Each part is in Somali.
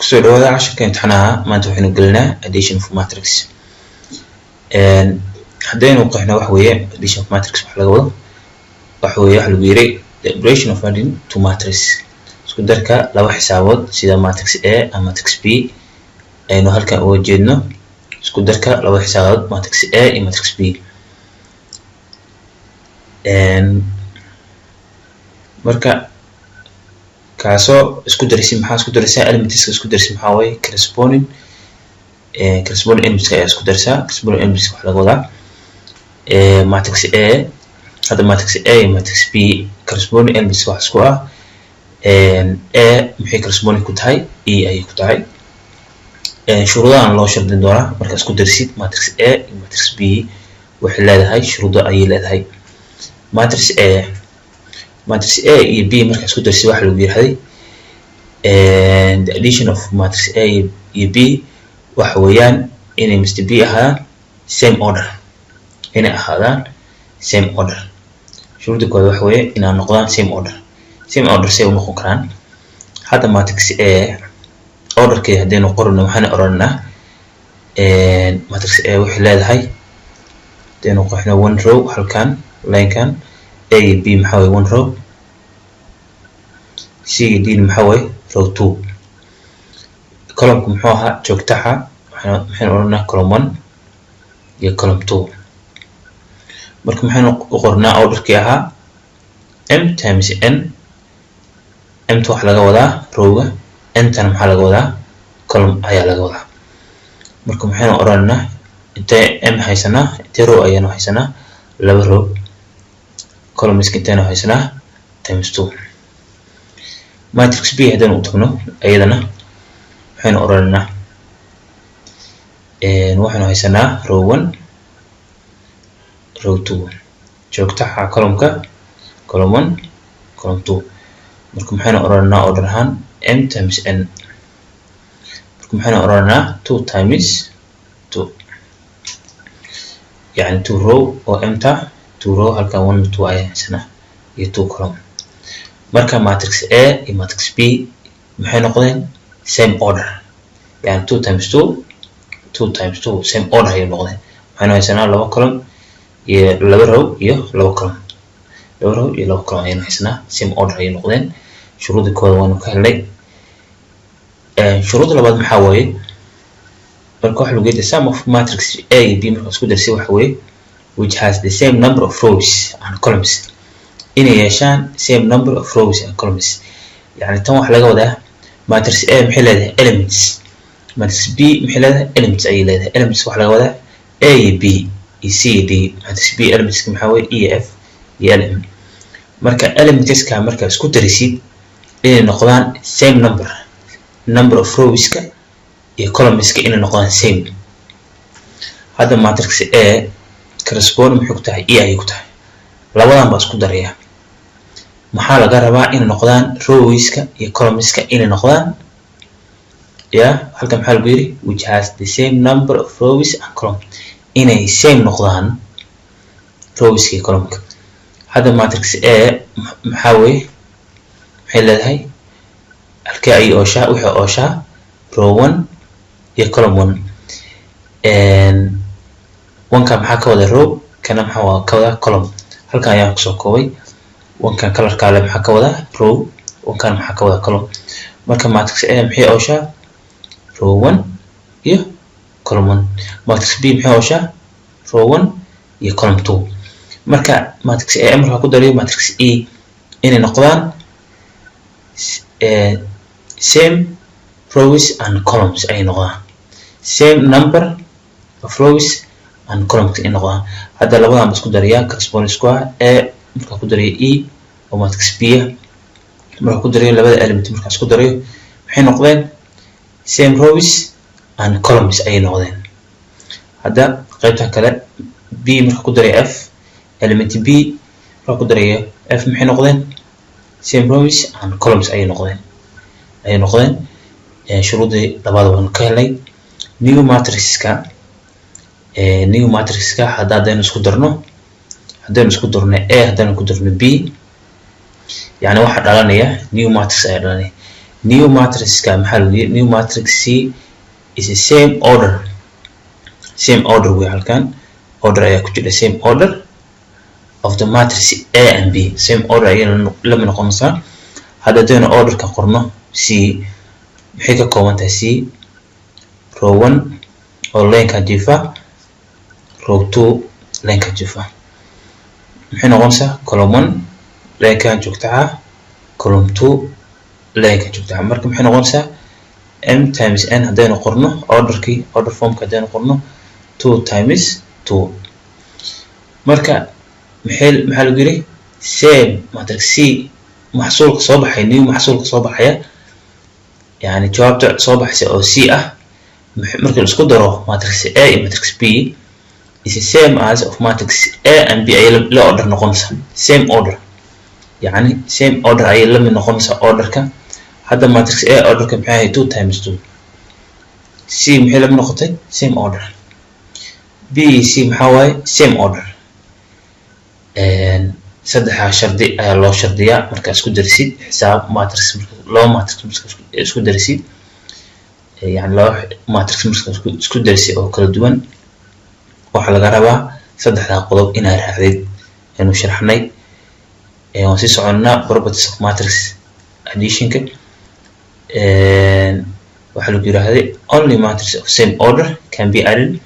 Kusoo dhawaada casharka imtixaanaha. Maanta waxaynu gelinaa addition of matrix. Haddaynu qeexno waxa weeye addition of matrix, wax laga wado waxa weeye waxa lagu yiri the operation of adding two matrix, isku darka laba xisaabood sida matrix A ama matrix B aynu halkan uga jeedno, isku darka laba xisaabood, matrix A iyo matrix B. Marka kaasoo isku daraysi, maxaa isku daraysaa? Elementska isku daraysi maxaa waaye? Corresponding elementska ayaa isku daraysaa. Corresponding elements waxaa laga wadaa matrix A. Hadda matrix A iyo matrix B corresponding elements waxa isku ah, A maxay corresponding ku tahay? E ayay ku tahay. Shuruudahan loo shardin doonaa marka isku darsid matrix A iyo matrix B waxay leedahay, shuruudo ayay leedahay. Matrix A iyo B marka isku darsid, waxa lagu yirahday the addition of matrix A iyo B waxa weeyaan inay must be ahaadaan same order, inay ahaadaan same order. Shuruudda koowaad waxa weeye inay noqdaan same order. Same order say u noqon karaan? Hadda matrix A orderkeeda haddaynu qorino, waxaan odhanaa matrix A waxay leedahay, haddaynu qoxno one row halkan, linekan A iyo B maxaa waye? One row. C iyo D maxaa waye? Row two. Columnku muxuu ahaa? Joogtaxa maxaynu odhanaa? Column one iyo column two. Marka maxaynu u qornaa orderkii ahaa m times n? Mta waxaa laga wadaa rowga, ntana maxaa laga wadaa? Column ayaa laga wadaa. Marka maxaynu odhanaynaa? Intee m haysanaa? Intee row ayaanu haysanaa? Laba row. Columnska intaynu haysanaa? Times two. Matrix B haddaynu u tagno iyadana, waxaynu odhanaynaa waxaynu haysanaa row one, row two, joogtaxa columnka, column one, column two. Marka maxaynu odhanaynaa order ahaan? M times n. Marka maxaynu odhanaynaa? Two times two, yani two row oo mta, two row halkan, one, two ayaan haysanaa iyo two column. Marka matrix A iyo matrix B maxay noqdeen? Same order, yani two times two, two times two, same order ayay noqdeen. Waxaynu haysanaa laba column iyo laba row iyo laba column, laba row iyo laba column ayaynu haysanaa, same order ayay noqdeen. Shuruudii kooda waanu ka helnay. Shuruudda labaad maxaa waaye? Marka waxa lagu the sum of matrix A iyo B marka isku darsay waxa weeye which has the same number of rows and columns, inay yeeshaan same number of rows and columns. Yani tan waxa laga wadaa matrix A maxay leedahay? Elements. Matrix B maxay leedahay? Elements ayay leedahay. Elements waxa laga wadaa A iyo B iyo C iyo D. Matrix B elementska maxaa weeye? E, F iyo L, M. Marka elementska marka isku darisid inay noqdaan same number, number of rowska iyo columnska inay noqdaan same. Hadda matrix A correspond maxay ku tahay? E ayay ku tahay. Labadan baa isku daraya. Maxaa laga rabaa? Inay noqdaan rowska iyo columnska inay noqdaan ya. Halkan maxaa lagu yiri? Which has the same number of rows and column, inay same noqdaan rowska iyo columnka. Hadda matrix A maxaa weeye? Maxay leedahay? Halkee ayay ooshaa? Waxay ooshaa row one iyo column one. Oneka maxaa ka wada row, kana maxaa ka wada column? Halkan ayaan kusoo koobay. Onkan colorkaa le maxaa ka wada row, onkan maxaa ka wada column? Marka matrix A maxay ooshaa? Row one iyo column one. Matrix B maxay ooshaa? Row one iyo column two. Marka matrix A markaa ku darayo matrix E inay noqdaan same rows and columns ay noqdaan, same number of rows and columns ay noqdaan. Hadda labadan ba isku darayaa, corresponding isku ah. A markaa ku darayo E oo matrix B ah, markaa ku darayo labada element, markaa isku darayo maxay noqdeen? Same rows and columns ayay noqdeen. Hadda qaybtan kale, B markaa ku darayo F, element B markaa ku darayo F, maxay noqdeen? Same rows and columns ayay noqdeen. Shuruudii labaad waanu ka helnay. New matrixka hadda haddaynu isku darno A, haddaynu ku darno B, yani waxaa dhalanaya new matrix ayaa dhalanaya. New matrixka maxaa lagu yiri? New matrix C is the same order, same order wey. Halkan order ayaa ku jira, same order of the matrix A and B, same order ayay lama noqonaysaa. Hadda haddaynu orderka qorno, C maxay ka kooban tahay? C row one oo lineka jiifa, row two lineka jiifa, maxay noqonaysaa? Column one linekan joogtaha, column two lineka joogtaha. Marka maxay noqonaysaa? M times n haddaynu qorno orderkii, order formka haddaynu qorno, two times two. Marka maxaa lagu yiri? Same matrix C maxsuulka soo baxay, new maxsuulka soo baxaya, yani jawaabta soo baxaysa oo C ah, marka la isku daro matrix A iyo matrix B, is the same as of matrix A and B ayay la order noqonaysaa. Same order, yani same order ayay la mid noqonaysaa orderka. Hadda matrix A orderka maxay ahayd? Two times two. C maxay la mid noqotay? Same order. B C maxaa waaye? Same order. Saddexdaa shardi ayaa loo shardiyaa markaa isku darisid xisaab matrix. Laba matrix marka isku darisid, yani laba matrix marka isku darisid oo kala duwan, waxaa laga rabaa saddexdaa qodob inaad raacdid aynu sharaxnay. Waan sii soconnaa. Properties of matrix additionka waxaa lagu yiraahday only matrix of same order can be added.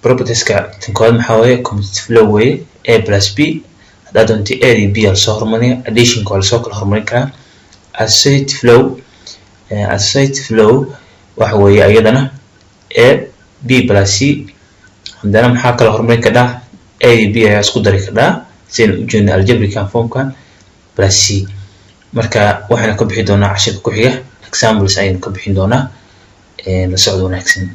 Propertieska tan koowaad maxaa weeye? Commutative law weeye. A plus B, haddaad doonto A iyo B aa lasoo hormariya, additionka waa lasoo kala horumarin karaa. Associative law, associative law waxa weeye iyadana A B plus C. Haddana maxaa kala horumarin kadhaa? A iyo B ayaa isku dari kadhaa, sidaynu ujeedno algebraic formkan, plus C. Marka waxaynu ka bixi doonaa cashirka ku xiga, examples ayaynu ka bixin doonaa. La socod wanaagsan.